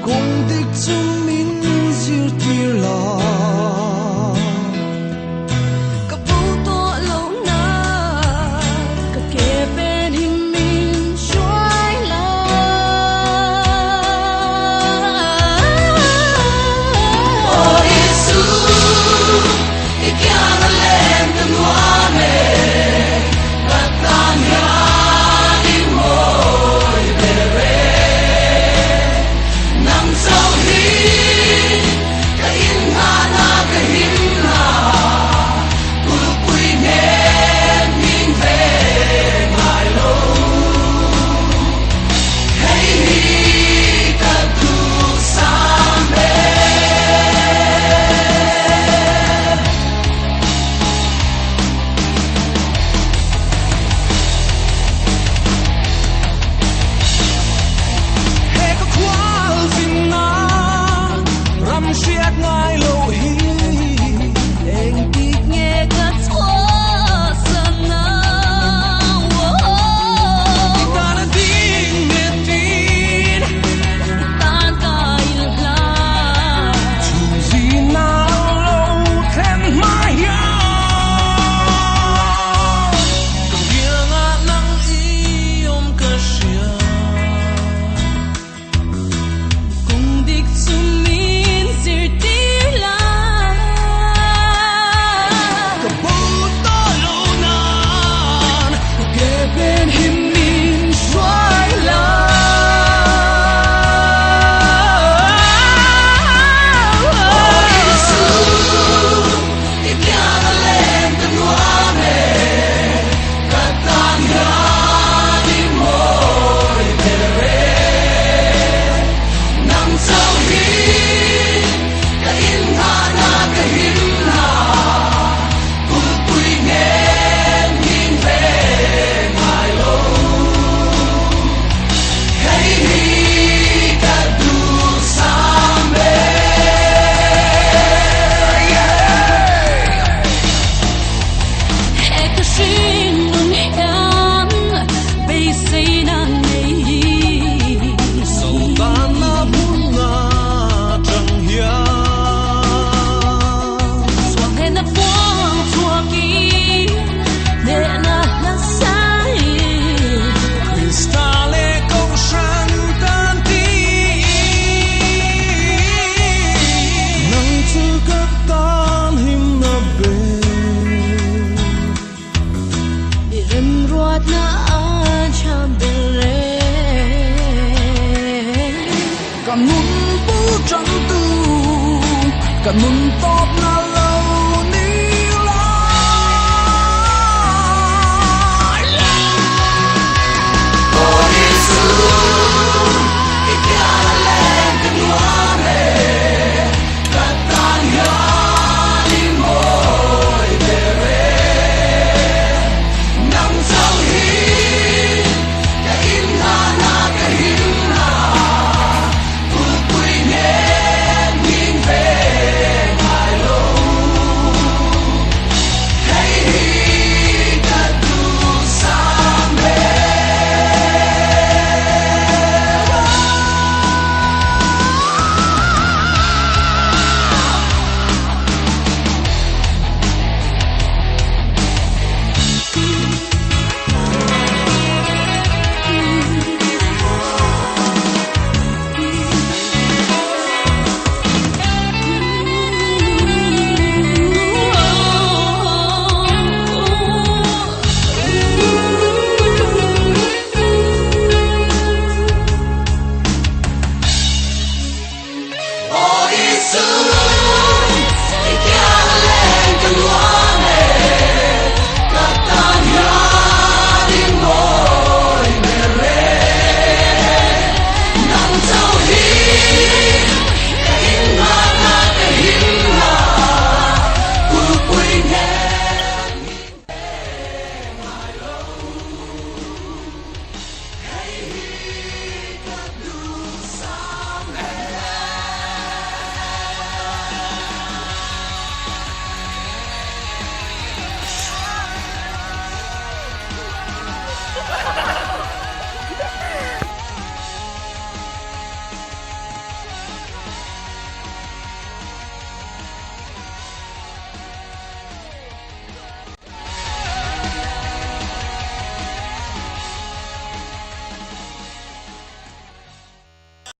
Kawng dik chu min zirtir la. Ka bo tawh lo na. Ka ke pen hi min hruai la. Aw Isu, i kiang a leng ka nuam e, ka tan hian i mawi ber e. Nang chauh hi ka inngahna ka himna, kulhpui hnen hming ve ngai lo. Hei hi ka duhsam ber. He ka khual zinna ram hriat ngai lo hi. Engtik nge ka chhuahsan ang? I tan a ding nghetin. I tan ka inhlan. Chhunzina lo thlen hma hian. Ka kiangah nang i awm ka hria. Kawng dik chu min zirtir la. Ka bo tawh lo nan ka ke pen hi min hruai la. Aw Isu, i kiang a leng ka nuam e, ka tan hian i mawi ber e. Nang chauh hi ka inngahna ka himna, kulhpui hnen hming ve ngai lo. Hei hi ka duhsam ber. He ka hringnun hian beiseina nei. Sawtana hmun atang hian. Sualhena puang chhuakin hnehna hla sain. Krista leh Kohhran tan tiin. Nang chu ka tan himna ber. I remruatna a tha ber e. Ka nun bul tan tu, ka nun tawpna lo ni la. Aw Isu, i kiang a leng ka nuam e, ka tan hian i mawi ber e. Nang chauh hi ka inngahna ka himna, kulhpui hnen hming ve ngai lo. Hei hi ka duhsam ber. Aw Isu.